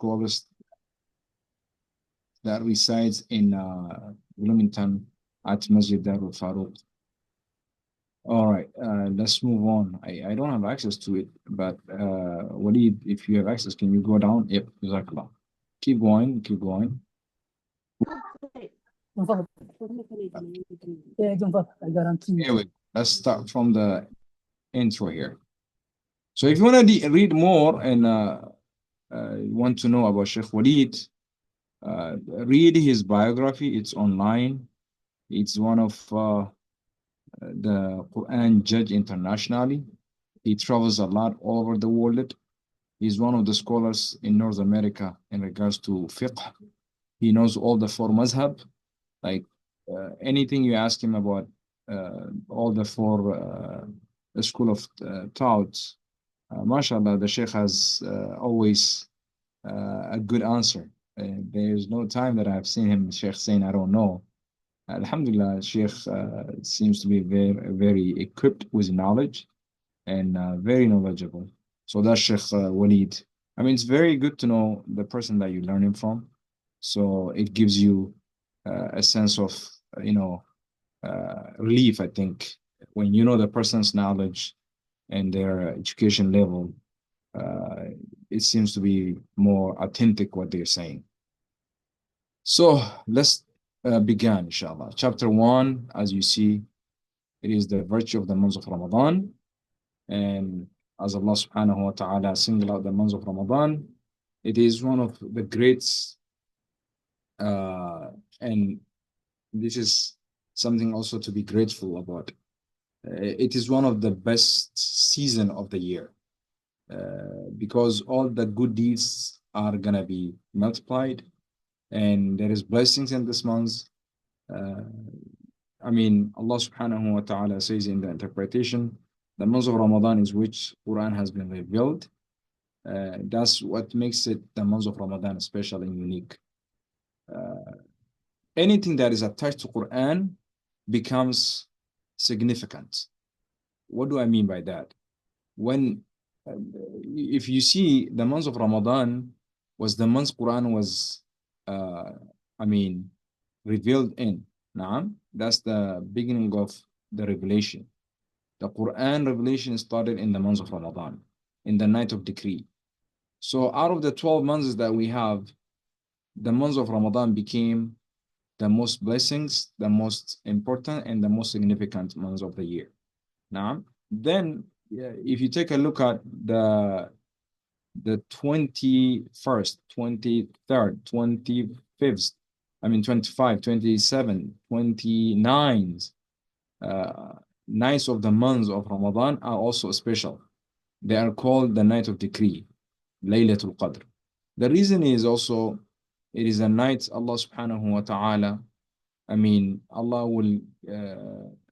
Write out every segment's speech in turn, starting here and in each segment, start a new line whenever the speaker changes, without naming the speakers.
scholars that resides in Bloomington at Masjid Darul Farooq. All right, let's move on. I don't have access to it, but Waleed, if you have access, can you go down? Yep, Jazakallah. Keep going, keep going.
Yeah, I guarantee.
Anyway, let's start from the intro here. So if you want to read more and want to know about Sheikh Waleed, read his biography. It's online. It's one of the Quran judge internationally. He travels a lot all over the world. He's one of the scholars in North America in regards to fiqh. He knows all the four mazhab. Like anything you ask him about all the four school of thoughts, mashallah, the Sheikh has always a good answer. There's no time that I've seen him, Sheikh, saying, I don't know. Alhamdulillah, Sheikh seems to be very, very equipped with knowledge and very knowledgeable. So that's Sheikh Waleed. I mean, it's very good to know the person that you're learning from. So it gives you a sense of, relief, I think, when you know the person's knowledge and their education level, it seems to be more authentic what they're saying. So let's begin, inshallah. Chapter 1, as you see, it is the virtue of the month of Ramadan. And as Allah subhanahu wa ta'ala singled out the month of Ramadan, it is one of the great, and this is something also to be grateful about. It is one of the best season of the year because all the good deeds are gonna be multiplied and there is blessings in this month. I mean, Allah subhanahu wa ta'ala says in the interpretation, the month of Ramadan is which Quran has been revealed. That's what makes it the month of Ramadan special and unique. Anything that is attached to Quran becomes significant. What do I mean by that? When, if you see the month of Ramadan was the month Quran was, I mean, revealed in. Naam, that's the beginning of the revelation. The Quran revelation started in the month of Ramadan, in the night of decree. So out of the 12 months that we have, the month of Ramadan became the most blessings, the most important, and the most significant months of the year. Now, then if you take a look at the 21st, 23rd, 25th, I mean 25, 27, 29 nights of the months of Ramadan are also special. They are called the night of decree, Laylatul Qadr. The reason is also, it is a night Allah subhanahu wa ta'ala, I mean, Allah will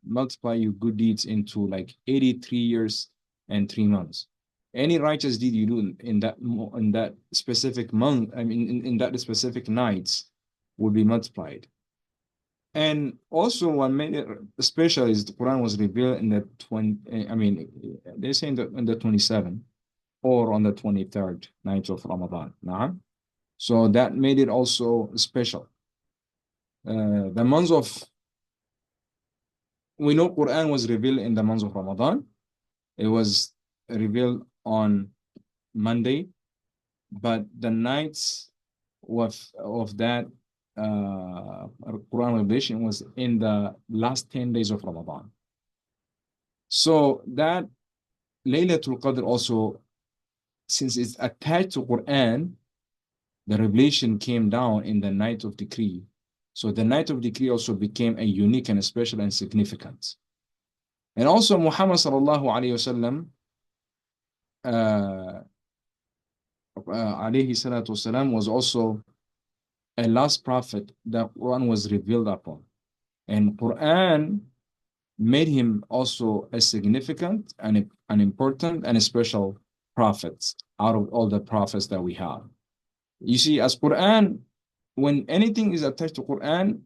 multiply your good deeds into like 83 years and 3 months. Any righteous deed you do in that specific month, I mean, in that specific nights, will be multiplied. And also what made it special is the Quran was revealed in the 20, I mean, they say in the 27th or on the 23rd night of Ramadan. Nah? So that made it also special. The months of, we know Quran was revealed in the month of Ramadan. It was revealed on Monday, but the nights of that Quran revelation was in the last 10 days of Ramadan. So that Laylatul Qadr also, since it's attached to Quran, the revelation came down in the night of decree. So the night of decree also became a unique and a special and significant. And also Muhammad sallallahu alayhi wasallam, alayhi salatu wasalam, was also a last prophet that Quran was revealed upon. And Quran made him also a significant and an important and a special prophet out of all the prophets that we have. You see, as Quran, when anything is attached to Quran,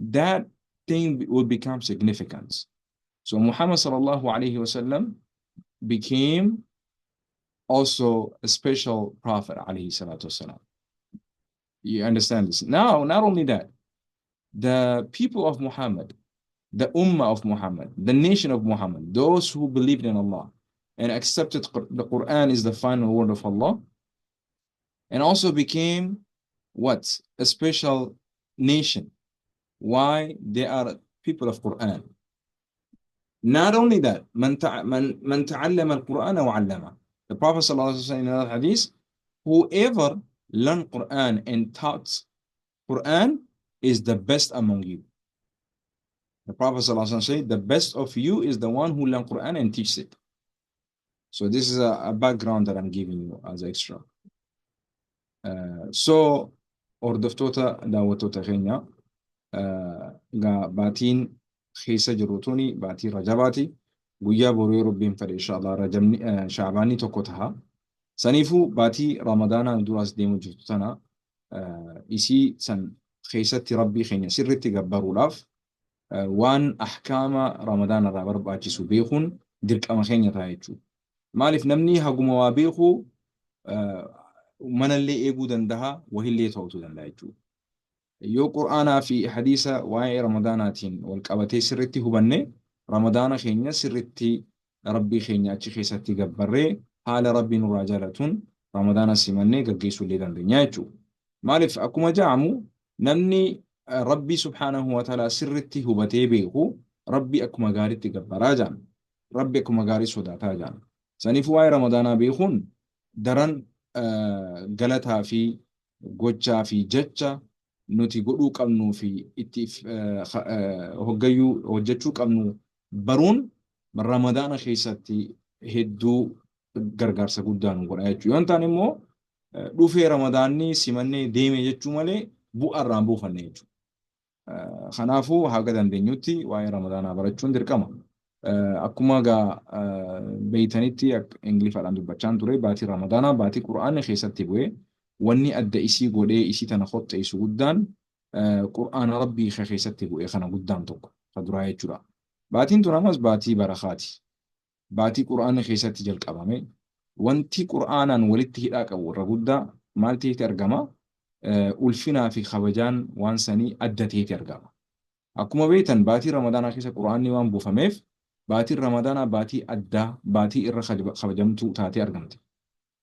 that thing will become significant. So Muhammad sallallahu alayhi wasallam became also a special prophet, alayhi salatu wasalam. You understand this? Now, not only that, the people of Muhammad, the ummah of Muhammad, the nation of Muhammad, those who believed in Allah and accepted the Quran is the final word of Allah, and also became what? A special nation. Why? They are people of Quran. Not only that, من تعلم القرآن وعلمه. The Prophet صلى الله عليه وسلم in another hadith, whoever learned Quran and taught Quran is the best among you. The Prophet صلى الله عليه وسلم said, the best of you is the one who learned Quran and teaches it. So this is a background that I'm giving you as extra. So hordoftoota daawwattoota keenya, egaa baatiin keessa jirru tuni baatii Rajabaati. Guyyaa boruu yoo Rabbiin fedhe inshallah Rajabni Shaabaanii 1 taha. Saniifuu baatii Ramadaanaan duraas deemu jirtu tana isii san keessatti Rabbii keenya sirritti gabbaruudhaaf waan ahkaama Ramadaana irraa barbaachisu beekuun dirqama keenya ta'a jechuudha. Maaliif namni haguma waa beeku manallee eeguu danda'a, wahillee ta'utu danda'a jechuudha. Yoo Qur'aanaa fi hadiisa waa'ee Ramadaanaatiin wal qabatee sirritti hubanne, Ramadaana keenya sirritti Rabbii keenya achi keessatti gabbarree haala Rabbii nurraa jaalatuun Ramadaana simannee gaggeessuu illee dandeenya jechuudha. Maaliif akkuma ja'amu namni Rabbii subhaanahu wa ta'ala sirritti hubatee beeku Rabbii akkuma gaariitti gabbaraa ja'an. Rabbi akkuma gaarii sodaataa ja'an. Saniif waa'ee Ramadaanaa beekuun daran galataa fi gochaa fi jecha nuti godhuu qabnuu fi itti hoggayyuu hojjechuu qabnu baruun Ramadaana keessatti hedduu gargaarsa guddaa nu godha jechuudha. Yoo hin taane immoo dhufee Ramadaanni simannee deeme jechuu malee bu'aa irraa hin buufanne jechuudha. Kanaafuu haga dandeenyutti waa'ee Ramadaanaa barachuun dirqama. Akkuma egaa beeytanitti Ingiliffaadhaan dubbachaan ture, baatii Ramadaanaa baatii Qur'aanni keessatti bu'ee wanni adda isii godhee isii tana qoxxeessu guddaan Qur'aana Rabbii keessatti bu'ee kana guddaan tokko ka duraa jechuudha. Baatiin tun ammas baatii barakaati. Baatii Qur'aanni keessatti jalqabame. Wanti Qur'aanaan walitti hidhaa qabu irra guddaa maal ta'eeti argama? Ulfinaa fi kabajaan waan sanii adda ta'eeti argama. Akkuma beektan baatii Ramadaanaa keessa Qur'aanni waan buufameef baatiin Ramadaanaa baatii addaa, baatii irra kabajamtuu taatee argamte.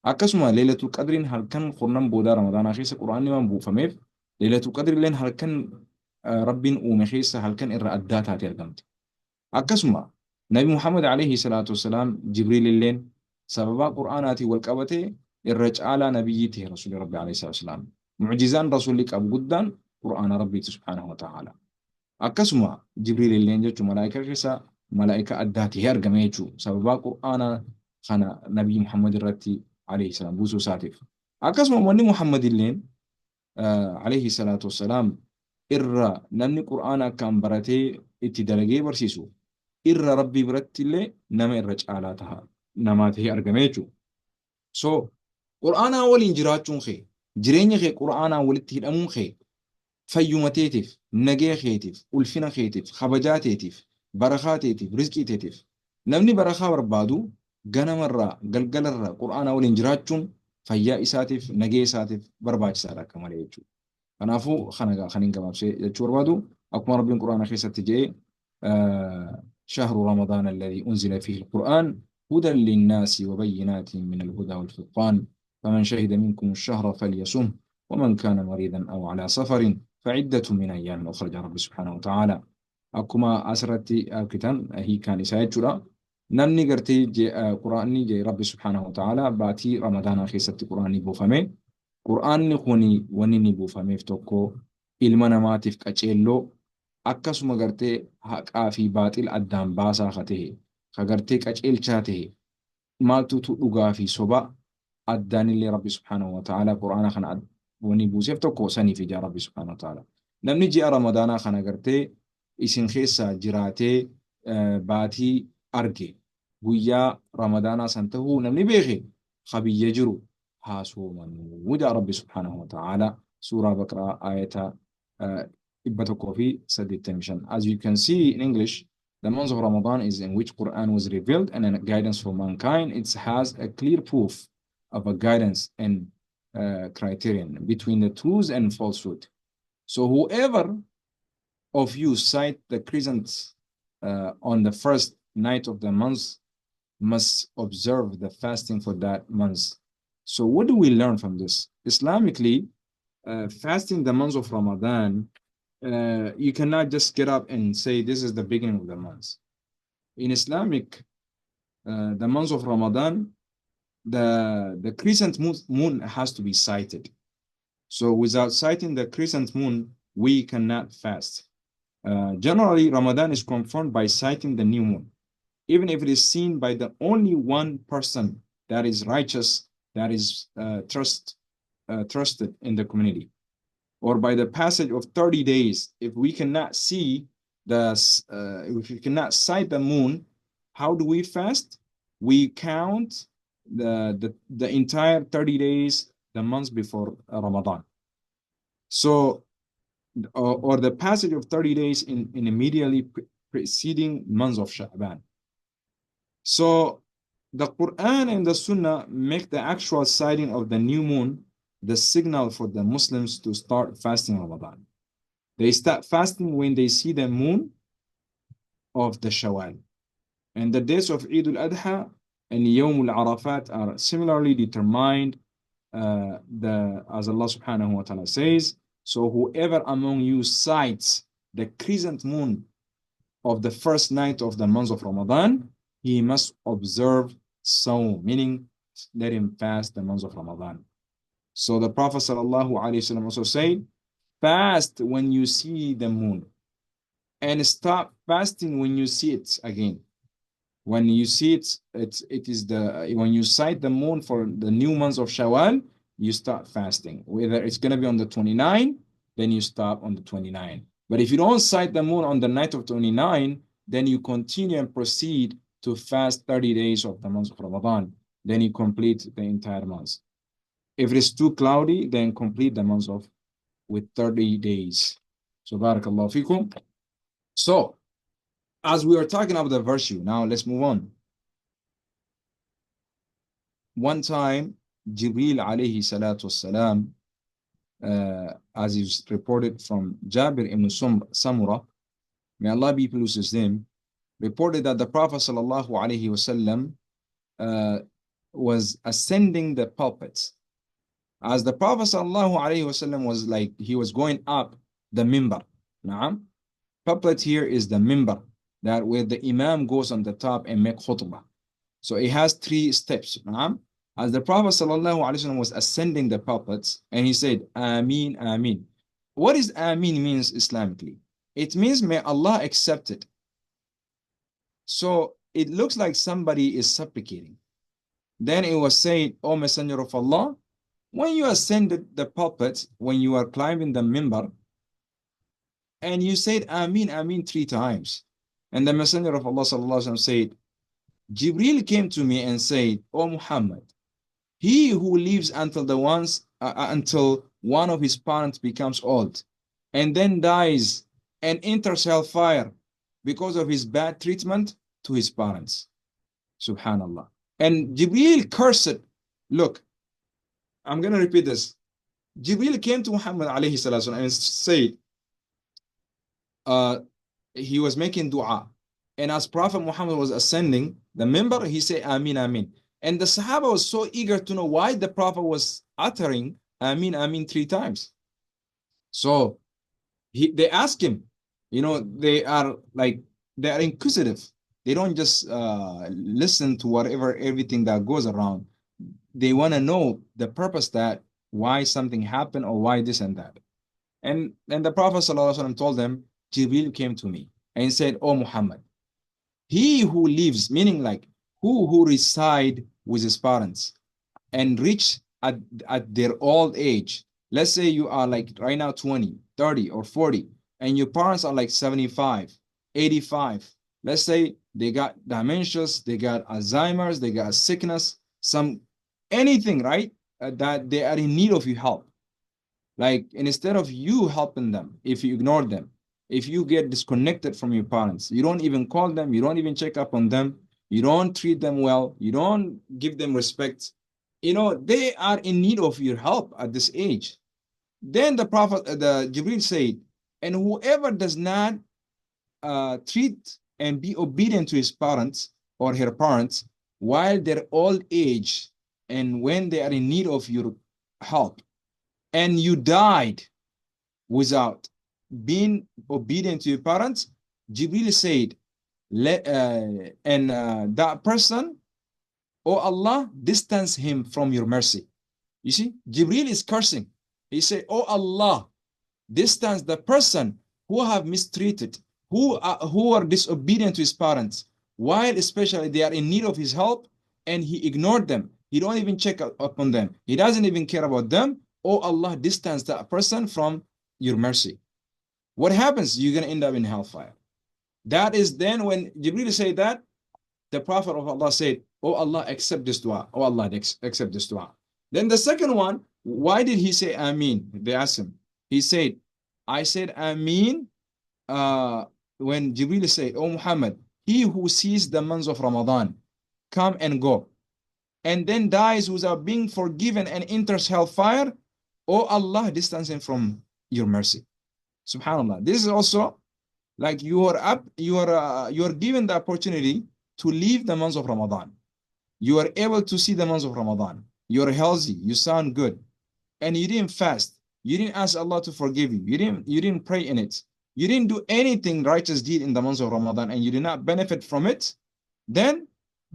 Akkasuma Leelatul Qadriin halkan 10 boodaa Ramadaanaa keessa Qur'aanni waan buufameef Leelatul Qadriilleen halkan Rabbiin uume keessa halkan irra addaa taatee argamte. Akkasuma Nabi Muhammad alayhi salaatu wassalaam Jibriililleen sababaa Qur'aanaatiin wal qabatee irra caalaa nabiyyii ta'e Rasuulli Rabbi alayhi salaatu wassalaam. Mu'jizaan Rasuulli qabu guddaan Qur'aana Rabbiiti subhaanahu wa ta'ala. Akkasuma Jibriililleen jechuun malaayika keessa malaayika addaa ta'ee argame jechuudha. Sababaa Qur'aana kana Nabii Muhammad irratti alayhi salaam buusuu isaatiif. Akkasuma uummanni Muhammadilleen alayhi salaatu wassalaam irra namni Qur'aana akkaan baratee itti dalagee barsiisu irra Rabbii biratti illee nama irra caalaa taha namaa ta'ee argame jechuudha. So Qur'aanaa waliin jiraachuun kee, jireenya kee Qur'aanaa walitti hidhamuun kee fayyuma teetiif, nagaya keetiif, ulfina keetiif, kabajaa teetiif, barakaa teetiif, rizqii teetiif. Namni barakaa barbaadu ganamarraa galgalarraa Qur'aanaa waliin jiraachuun fayyaa isaatiif, nagaya isaatiif barbaachisaadha akka malee jechuudha. Kanaafuu kana kan hin gabaabsee jechuu barbaadu akkuma Rabbiin Qur'aana keessatti jedhee شهر رمضان الذي أنزل فيه القرآن هدى للناس وبينات من الهدى والفرقان فمن شهد منكم الشهر فليصم ومن كان مريضا أو على سفر فعدة من أيام أخرى رب سبحانه وتعالى. Akkuma asirratti argitan hiikaan isaa jechuudha. Namni gartee Quraanni jee Rabbi subhaanahu wa ta'ala baatii Ramadaanaa keessatti Quraanni buufame. Quraanni kuni wanni inni buufameef tokko ilma namaatiif qaceelloo, akkasuma gartee haqaa fi baaxil addaan baasaa ka ta'e, ka gartee qaceelchaa ta'e, maaltutu dhugaa fi soba addaanillee Rabbi subhaanahu wa ta'ala Quraana kana wanni buuseef tokko saniif ijaa Rabbi subhaanahu wa ta'ala. Namni ji'a Ramadaanaa kana gartee isin keessaa jiraatee baatii arge, guyyaa Ramadaanaa san tahuu namni beeke ka biyya jiru haa soomanuu jaa Rabbi subhaanahu wa ta'ala, suuraa Baqraa ayata 185. As you can see in English. The month of Ramadan is in which Quran was revealed and a guidance for mankind. It has a clear proof of a guidance and criterion between the truth and falsehood. So whoever of you sight the crescent on the first night of the month must observe the fasting for that month. So what do we learn from this? Islamically, fasting the month of Ramadan, you cannot just get up and say this is the beginning of the month. In Islamic, the month of Ramadan, the crescent moon has to be sighted. So without sighting the crescent moon, we cannot fast. Generally, Ramadan is confirmed by sighting the new moon, even if it is seen by the only one person that is righteous, that is trusted in the community, or by the passage of 30 days. If we cannot see the, if we cannot sight the moon, how do we fast? We count the entire 30 days, the months before Ramadan. So, or the passage of 30 days in immediately preceding months of Sha'ban. So the Quran and the Sunnah make the actual sighting of the new moon the signal for the Muslims to start fasting Ramadan. They start fasting when they see the moon of the Shawwal. And the days of Eid al-Adha and Yawm al-Arafat are similarly determined, as Allah subhanahu wa ta'ala says, so whoever among you sights the crescent moon of the first night of the month of Ramadan, he must observe sawm, meaning let him fast the month of Ramadan. So the Prophet sallallahu alaihi wasallam also said, fast when you see the moon and stop fasting when you see it again. When you see it, it is the, when you sight the moon for the new months of Shawwal, you start fasting. Whether it's going to be on the 29, then you stop on the 29. But if you don't sight the moon on the night of 29, then you continue and proceed to fast 30 days of the month of Ramadan. Then you complete the entire month. If it is too cloudy, then complete the month of with 30 days. So barakallahu fikum. So as we are talking about the virtue, now let's move on. One time, Jibreel alayhi salatu wassalam, as is reported from Jabir ibn Samura, may Allah be pleased with him, reported that the Prophet sallallahu alayhi wasallam was ascending the pulpit. As the Prophet sallallahu alayhi wasallam was like, he was going up the mimbar. Naam. Pulpit here is the mimbar, that where the imam goes on the top and make khutbah. So it has three steps. Naam. As the Prophet sallallahu alaihi wasallam was ascending the pulpit, and he said, Ameen, Ameen. What is Ameen means Islamically? It means may Allah accept it. So it looks like somebody is supplicating. Then it was said, O Messenger of Allah, when you ascended the pulpit, when you are climbing the mimbar, and you said Ameen, Ameen three times. And the Messenger of Allah sallallahu alaihi wasallam said, Jibreel came to me and said, O Muhammad, he who lives until the ones until one of his parents becomes old and then dies and enters hellfire because of his bad treatment to his parents. Subhanallah. And Jibreel cursed. Look, I'm going to repeat this. Jibreel came to Muhammad alayhi salatu and said, he was making dua. And as Prophet Muhammad was ascending the mimbar, he said, Ameen, Ameen. And the Sahaba was so eager to know why the Prophet was uttering Ameen, Ameen three times. So they asked him, you know, they are inquisitive. They don't just listen to whatever, everything that goes around. They want to know the purpose, that why something happened or why this and that. And the Prophet ﷺ told them, Jibreel came to me and said, O Muhammad, he who lives, meaning like who reside with his parents and reach at their old age. Let's say you are like right now 20, 30 or 40, and your parents are like 75, 85. Let's say they got dementias, they got Alzheimer's, they got sickness, some anything, right? That they are in need of your help. Like, instead of you helping them, if you ignore them, If you get disconnected from your parents, you don't even call them, you don't even check up on them, you don't treat them well, you don't give them respect, you know, they are in need of your help at this age. Then the Prophet, the Jibreel said, and whoever does not treat and be obedient to his parents or her parents while they're old age and when they are in need of your help, and you died without being obedient to your parents, Jibreel said, that person, oh Allah, distance him from your mercy. You see, Jibreel is cursing. He said, oh Allah, distance the person who have mistreated, who are disobedient to his parents, while especially they are in need of his help, and he ignored them. He don't even check up on them. He doesn't even care about them. Oh Allah, distance that person from your mercy. What happens? You're going to end up in hellfire. That is then when Jibreel said that, the Prophet of Allah said, oh Allah, accept this dua. Oh Allah, accept this dua. Then the second one, why did he say Ameen? They asked him. He said, I said Ameen when Jibreel said, oh Muhammad, he who sees the months of Ramadan come and go, and then dies without being forgiven and enters hellfire, oh Allah, distance him from your mercy. Subhanallah. This is also like you are up, you are given the opportunity to leave the months of Ramadan. You are able to see the months of Ramadan. You are healthy, you sound good, and you didn't fast. You didn't ask Allah to forgive you. You didn't pray in it. You didn't do anything righteous deed in the months of Ramadan, and you did not benefit from it. Then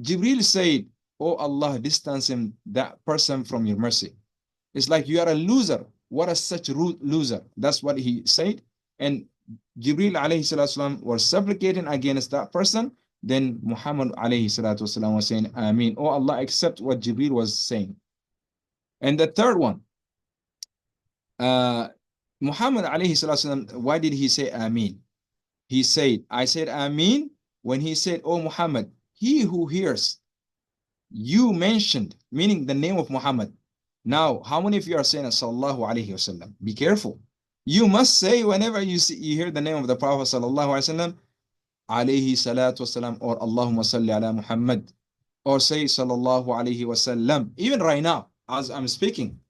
Jibreel said, oh Allah, distance him, that person, from your mercy. It's like you are a loser. What a such rude loser. That's what he said. And Jibreel alayhi salatu wasalam was supplicating against that person. Then Muhammad alayhi salatu wasalam was saying, Ameen. Oh Allah, accept what Jibreel was saying. And the third one, Muhammad alayhi salatu wasalam, why did he say Ameen? He said, I said Ameen when he said, oh Muhammad, he who hears you mentioned, meaning the name of Muhammad. Now, how many of you are saying sallallahu alayhi wasallam? Be careful. You must say whenever you see, you hear the name of the Prophet sallallahu alayhi wasallam, alayhi salatu wasalam, or Allahumma salli ala Muhammad, or say sallallahu alayhi wasallam. Even right now, as I'm speaking,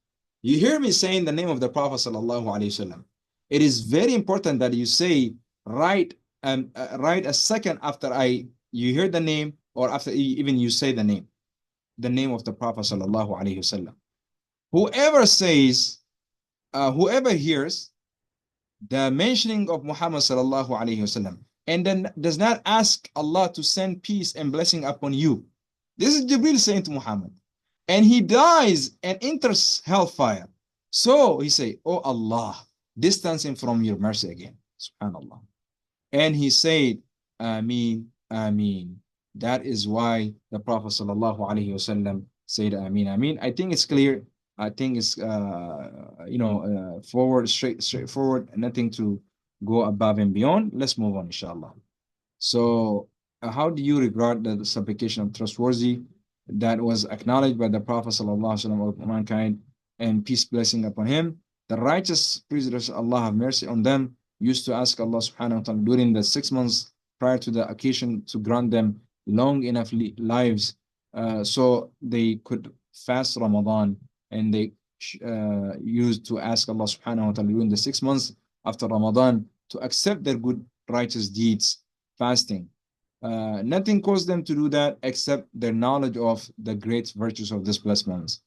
you hear me saying the name of the Prophet sallallahu alayhi wasallam. It is very important that you say right a second after you hear the name, or after even you say the name of the Prophet sallallahu alayhi wasallam. Whoever says, whoever hears the mentioning of Muhammad sallallahu alayhi wasallam, and then does not ask Allah to send peace and blessing upon you. This is Jibreel saying to Muhammad. And he dies and enters hellfire. So he say, oh Allah, distance him from your mercy again. Subhanallah. And he said, Ameen, Ameen. That is why the Prophet sallallahu alayhi wasallam said, Ameen, Ameen. I think it's clear. I think it's, forward, straightforward, nothing to go above and beyond. Let's move on, inshallah. So how do you regard the supplication of trustworthy that was acknowledged by the Prophet sallallahu alaihi wasallam of mankind and peace blessing upon him? The righteous prisoners, Allah have mercy on them, used to ask Allah subhanahu wa ta'ala during the 6 months prior to the occasion to grant them long enough lives so they could fast Ramadan, and they used to ask Allah subhanahu wa ta'ala during the 6 months after Ramadan to accept their good righteous deeds, fasting. Nothing caused them to do that except their knowledge of the great virtues of this blessed month.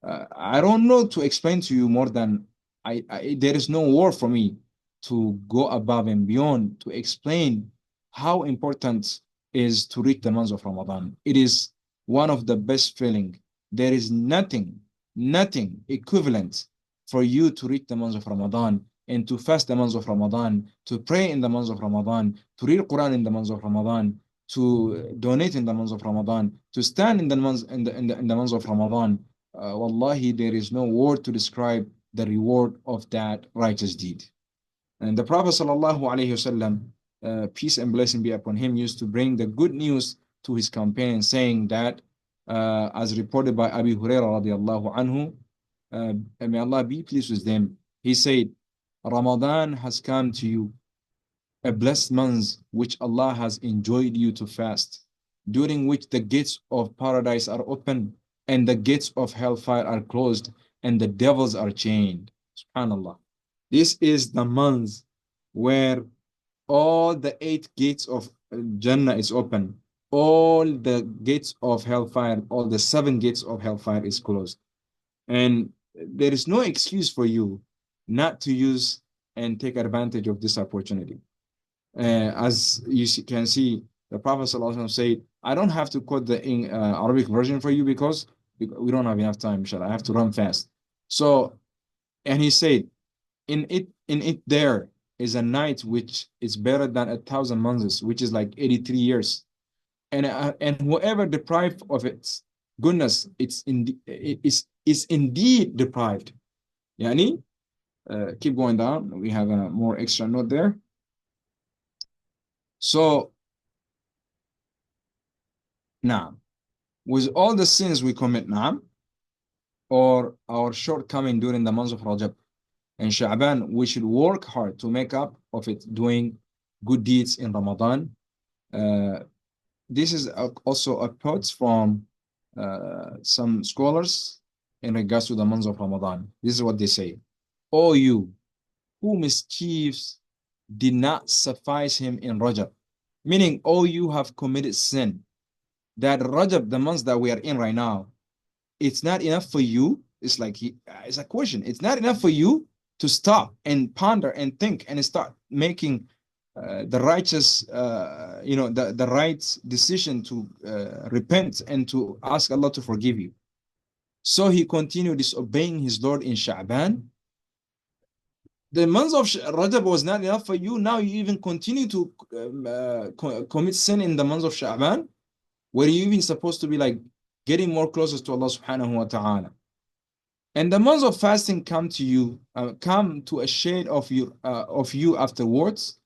I don't know to explain to you more than I there is no word for me to go above and beyond to explain how important is to reach the month of Ramadan. It is one of the best feeling. There is nothing equivalent for you to reach the month of Ramadan and to fast the month of Ramadan, to pray in the month of Ramadan, to read Quran in the month of Ramadan, to donate in the month of Ramadan, to stand in the months in the month of Ramadan. Wallahi, there is no word to describe the reward of that righteous deed. And the Prophet sallallahu alaihi wasallam, peace and blessing be upon him, used to bring the good news to his companions, saying that, as reported by Abi Hurairah radiallahu anhu, may Allah be pleased with them, he said, Ramadan has come to you A blessed month which Allah has enjoyed you to fast, during which the gates of paradise are open and the gates of hellfire are closed and the devils are chained. Subhanallah. This is the month where all the 8 gates of Jannah is open. All the gates of hellfire, all the 7 gates of hellfire is closed. And there is no excuse for you not to use and take advantage of this opportunity. As you can see, the Prophet ﷺ said, I don't have to quote the Arabic version for you because we don't have enough time, inshallah. I have to run fast. So, and he said, in it there is a night which is better than 1,000 months, which is like 83 years. And whoever deprived of its goodness, is indeed deprived. Yani, keep going down. We have a more extra note there. So now, with all the sins we commit now, or our shortcoming during the months of Rajab and Sha'ban, we should work hard to make up of it doing good deeds in Ramadan. This is also a quote from some scholars in regards to the months of Ramadan. This is what they say. O you who mischiefs did not suffice him in Rajab, meaning, oh, you have committed sin, that Rajab, the months that we are in right now, it's not enough for you. It's like it's a question. It's not enough for you to stop and ponder and think and start making the righteous, the right decision to repent and to ask Allah to forgive you. So he continued disobeying his Lord in Sha'ban. The month of Rajab was not enough for you. Now you even continue to commit sin in the month of Sha'ban, where you even supposed to be like getting more closer to Allah subhanahu wa ta'ala. And the months of fasting come to you, come to a shade of your of you afterwards.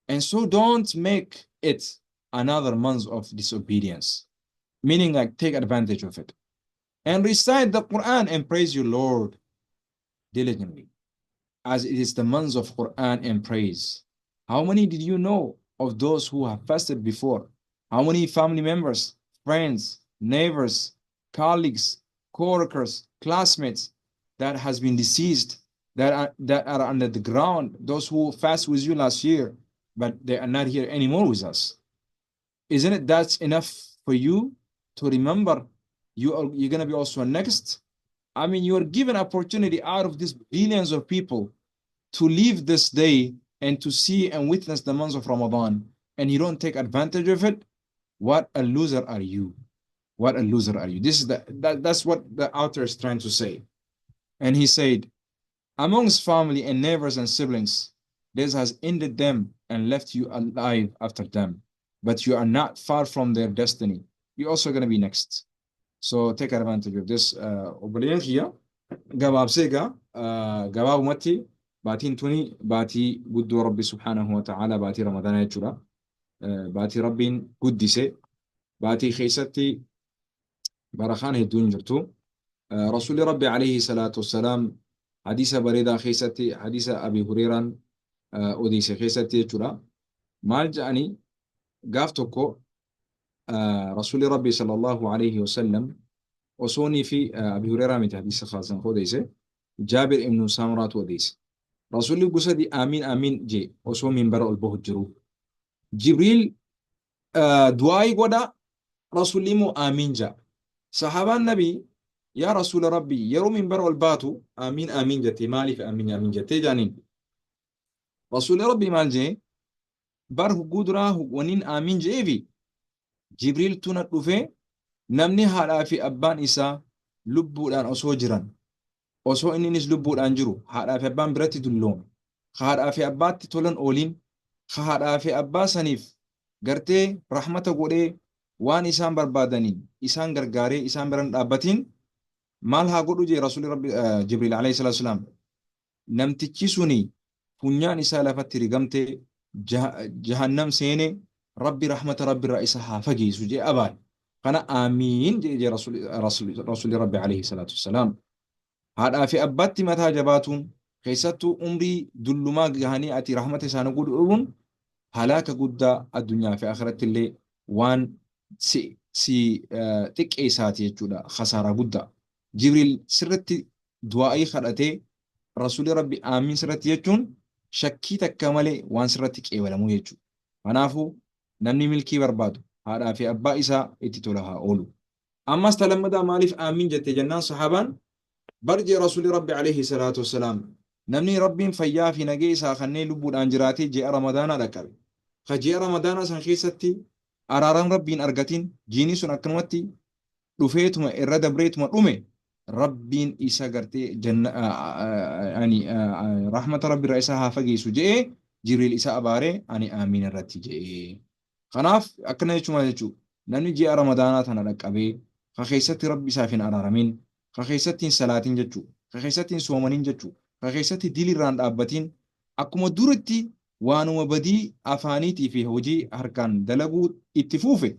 And so don't make it another month of disobedience, meaning like take advantage of it. And recite the Quran and praise your Lord diligently, as it is the month of Quran and praise. How many did you know of those who have fasted before? How many family members, friends, neighbors, colleagues, co-workers, classmates that has been deceased, that are under the ground, those who fast with you last year, but they are not here anymore with us? Isn't it that's enough for you to remember you're gonna be also next? I mean, you are given opportunity out of these billions of people to live this day and to see and witness the months of Ramadan, and you don't take advantage of it. What a loser are you? What a loser are you? This is that's what the author is trying to say. And he said, amongst family and neighbors and siblings, this has ended them and left you alive after them. But you are not far from their destiny. You're also going to be next. So take advantage of this. Obboleeyyan kiyya gabaabsee egaa gabaabumatti baatiin tuni baatii guddoo Rabbi subhaanahu wa ta'ala baatii Ramadaanaa jechuudha. Baatii Rabbiin guddise, baatii keessatti barakaan hedduun jirtu. Rasuulli Rabbi alayhi salaatu wassalaam hadiisa bareedaa keessatti, hadiisa Abi Hurayraan odeesse keessatti jechuudha. Maal jedhanii gaaf tokko Rasuulli Rabbi sallallahu alayhi wasallam osoonii fi Abi Hurayraa miti hadiisa kaasan odeesse, Jaabir ibn Samuraatu odeesse. Rasuulli gosa amiin amiin jee osoo minbara ol bahu jiru. Jibriil du'aayii godha, Rasuulli immoo amiin ja'a. Sahaabaan Nabii, yaa Rasuula Rabbii, yeroo minbara ol baatu amiin amiin jettee maaliif amiin amiin jettee jaaniin. Rasuulli Rabbii maal jee bar hugguu duraa waniin amiin je'eefi Jibriil tuna dhufee namni haadhaa fi abbaan isaa lubbuudhaan osoo jiran, osoo inninis lubbuudhaan jiru haadhaa fi abbaan biratti dulloome, haadhaa fi abbaatti tolan ooliin, haadhaa fi abbaa saniif gartee rahmata godhee waan isaan barbaadaniin isaan gargaaree isaan biran dhaabbatiin maal haa godhu jee Rasuulli Rabbi Jibriil alayhi salaatu wasalaam. Namtichi suni funyaan isaa lafatti rigamtee jahannam seene, Rabbi rahmata Rabbi irraa isa haa fageessu jee abaare. Kana amiin jee Rasuulli Rabbi alayhi salaatu wasalaam. Haadhaa fi abbaatti mataa jabaatuun keessattuu umrii dullumaa gahanii ati rahmata isaanii godhuun Halaaka guddaa addunyaa fi akhiratti illee waan si si xiqqeessaati jechuudha. Khasaaraa guddaa. Jibriil sirratti du'aa'ii kadhatee Rasuulli Rabbi aamiin sirratti jechuun shakkii takka malee waan sirratti qeebalamuu jechuudha. Kanaafuu namni milkii barbaadu haadhaa fi abbaa isaa itti tola haa oolu. Ammas ta lammadaa maaliif aamiin jette jennaan sahaabaan bar jee Rasuulli Rabbi alayhi salaatu wassalaam namni Rabbiin fayyaa fi nagee isaa kannee lubbuudhaan jiraatee ji'a Ramadaanaa dhaqqabe ka ji'a Ramadaanaa san keessatti araaram Rabbiin argatin jiini sun akkanumatti dhufeetuma irra dabreetuma dhume Rabbiin isa gartee janna ani rahmata Rabbi irraa isa haa fageessu je'ee Jibriil isa abaaree ani aamiin irratti je'ee. Kanaaf akkana jechuun maal jechuu? Namni ji'a Ramadaanaa tana dhaqqabee ka keessatti Rabbi isaaf hin araaramin, ka keessatti hin salaatin jechuu, ka keessatti hin soomanin jechuu, ka keessatti dilirraa hin dhaabbatin akkuma duritti waanuma badii afaaniitii fi hojii harkaan dalaguu itti fuufe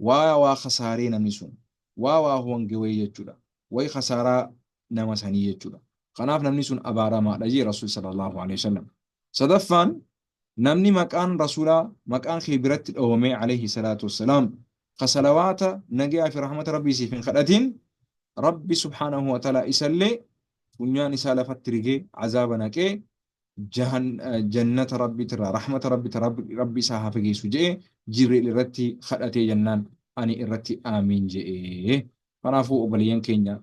waa waa khasaaree namni sun. Waa waa hoongewee jechuudha. Way khasaaraa nama sanii jechuudha. Kanaaf namni sun abaaramaadha jee Rasuul sallallahu alaihi wasallam. Sadaffaan namni maqaan Rasuulaa maqaan kee biratti dhowamee alayhi salaatu wassalaam ka salawaata nagayaa fi rahmata Rabbii siif hin kadhatin Rabbi subhaanahu wa ta'ala isallee funyaan isaa lafatti rigee azaaba naqee jahan jannata Rabbiitirraa rahmata Rabbiitirraa Rabbi isaa haa fageessu je'e Jibriil irratti kadhatee jennaan ani irratti aamiin je'e. Kanaafuu obboleeyyan keenya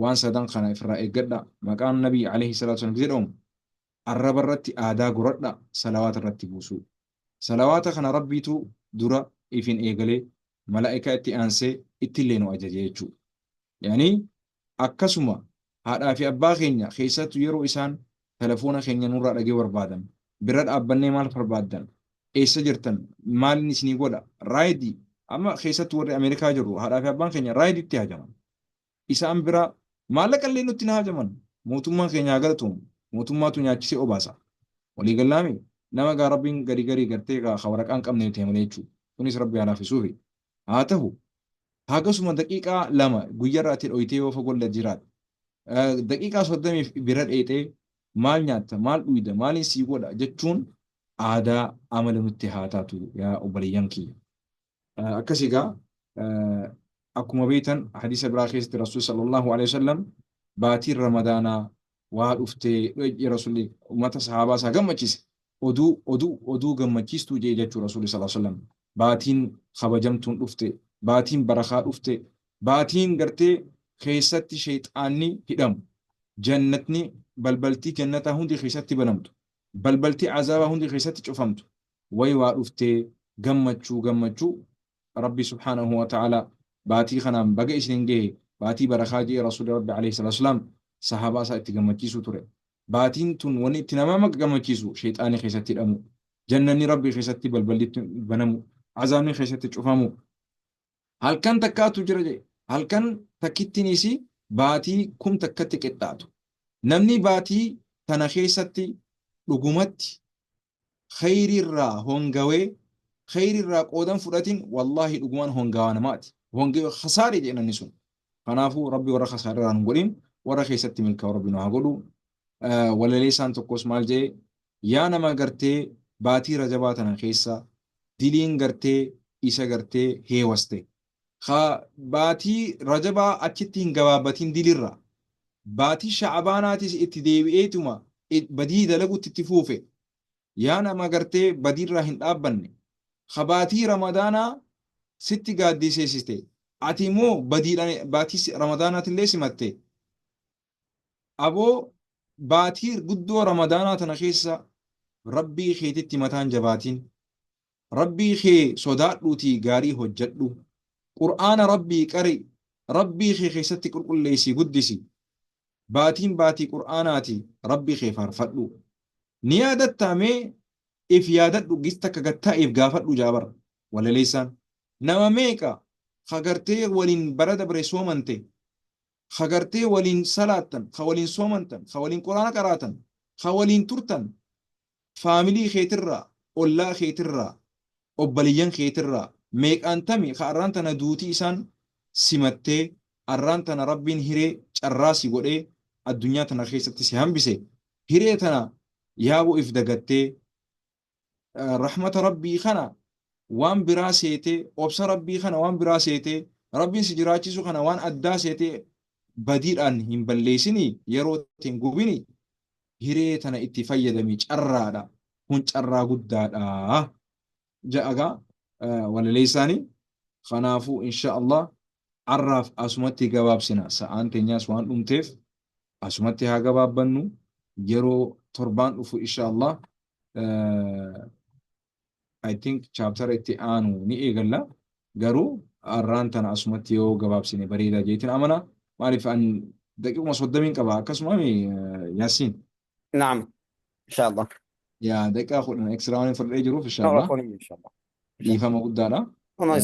waan sadan kana ifirraa eeggadha. Maqaan Nabii alayhi salaatu wassalaam jedhamu arraba irratti aadaa goradha salawaata irratti buusuu. Salawaata kana Rabbiitu dura ifin eegalee malaa'ikaa itti aansee ittillee nu ajaje jechuudha. Yani akkasuma haadhaa fi abbaa keenya keessattu yeroo isaan telefoona keenya nurraa dhagee barbaadan bira dhaabbannee maal barbaaddan eessa jirtan maalin isinii godha raayidii amma keessattu warri Ameerikaa jirru haadhaa fi abbaan keenya raayidiitti hajaman. Isaan bira maallaqa illee nutti hin hajaman. Mootummaan keenya haa galatoomu. Mootummaatu nyaachisee obaasa. Walii gallaami nama gaa Rabbiin gadi garii gartee gaa ka waraqaa hin qabne ta'e malee jechuudha. Kunis Rabbi haa laaffisuufi. Haa tahu hagasuma daqiiqaa 2 guyyarra ati dhoytee yoo fagolla jiraatte daqiiqaa 30f bira dheexee maal nyaatta maal dhuyda maalin sii godha jechuun aadaa amala nutti haa taatu yaa obboleeyyan kiyya. Akkas egaa akkuma beektan hadiisa biraa keessatti Rasuul sallallahu alaihi wasallam baatiin Ramadaanaa waa dhuftee Rasuulli ummata sahaabaa isaa gammachiise. Oduu oduu oduu gammachiistuu jee jechuu Rasuulli sallallahu alaihi wasallam baatiin kabajamtuun dhufte baatiin barakaa dhufte baatiin gartee keessatti sheyxaanni hidhamu jannatni balbaltii jannataa hundi keessatti banamtu balbaltii azaabaa hundi keessatti cufamtu way waa dhuftee gammachuu gammachuu Rabbi subhaanahu wa ta'ala baatii kanaan baga isinin gahe baatii barakaa je'ee Rasuulli Rabbi alayhi salaatu wasalaam sahaabaa isaa itti gammachiisuu ture. Baatiin tun wanni itti nama gammachiisu sheyxaanni keessatti hidhamu, jannanni Rabbi keessatti balballi itti banamu, azaabni keessatti cufamu. Halkan takkaatu jira jedhe. Halkan takkittiinis baatii kum takkatti qixxaatu. Namni baatii tana keessatti dhugumatti kheyrii irraa hongawee kheyrii irraa qoodan fudhatin wallaahi dhugumaan hongawaa namaati. Hongawe khasaare jedhe namni sun. Kanaafuu Rabbi warra khasaare irraa nu godhin warra keessatti milkaa'u Rabbi nu haa godhu. Walaleessaan tokkos maal jedhe yaa nama gartee baatii rajabaa tana keessa diliin gartee isa gartee heewaste. Ka baatii rajabaa achitti hin gabaabbatin dilirra. Baatii sha'abaanaatis itti deebi'eetuma badii dalagutti itti fuufe. Yaa nama gartee badiirraa hin dhaabbanne. Ka baatii ramadaanaa sitti gaaddiseessite. Ati immoo badiidhaan baatii ramadaanaatillee simatte. Aboo baatii guddoo ramadaanaa tana keessa Rabbii keetitti mataan jabaatin. Rabbii kee sodaadhuutii gaarii hojjadhu. Qur'aana Rabbii qari'i. Rabbii kee keessatti qulqulleessii guddisi. Baatiin baatii Qur'aanaati Rabbii kee faarfadhu. Ni yaadattaa mee if yaadadhu gis takka gad taa'i if gaafadhu jaa bar walaleessaan. Nama meeqa ka gartee waliin bara dabre soomante, ka gartee waliin salaattan, ka waliin soomantan, ka waliin Qur'aana qaraatan, ka waliin turtan faamilii keetirraa, ollaa keetirraa, obbaliyyan keetirraa meeqaantami ka arraan tana duuti isaan simattee arraan tana Rabbiin hiree carraa si godhee addunyaa tana keessatti si hambise hiree tana yaaboo if dagattee Rahmata Rabbii kana waan biraa seetee, obsa Rabbii kana waan biraa seetee, Rabbiin si jiraachisu kana waan addaa seetee badiidhaan hin balleessinii, yeroo itti hin gubini, hiree tana itti fayyadami, carraadha. Kun carraa guddaadha. Ja'agaa walaleessaani. Kanaafuu insha Allah arraaf asumatti gabaabsina. Sa'aan teenyaas waan dhumteef asumatti haa gabaabbannu. Yeroo torbaan dhufu insha Allah I think chapter itti aanu ni eegalla. Garuu arraan tana asumatti yoo gabaabsine bareeda jeetiin amana. Maaliif an daqiiquma 30n qaba akkasuma Yaasiin.
نعم، إن شاء الله.
Yaa daqiiqaa 10 extra waan fudhadhee jiruuf insha Allah
عفوا، إن شاء الله.
Dhiifama guddaadha.
الله.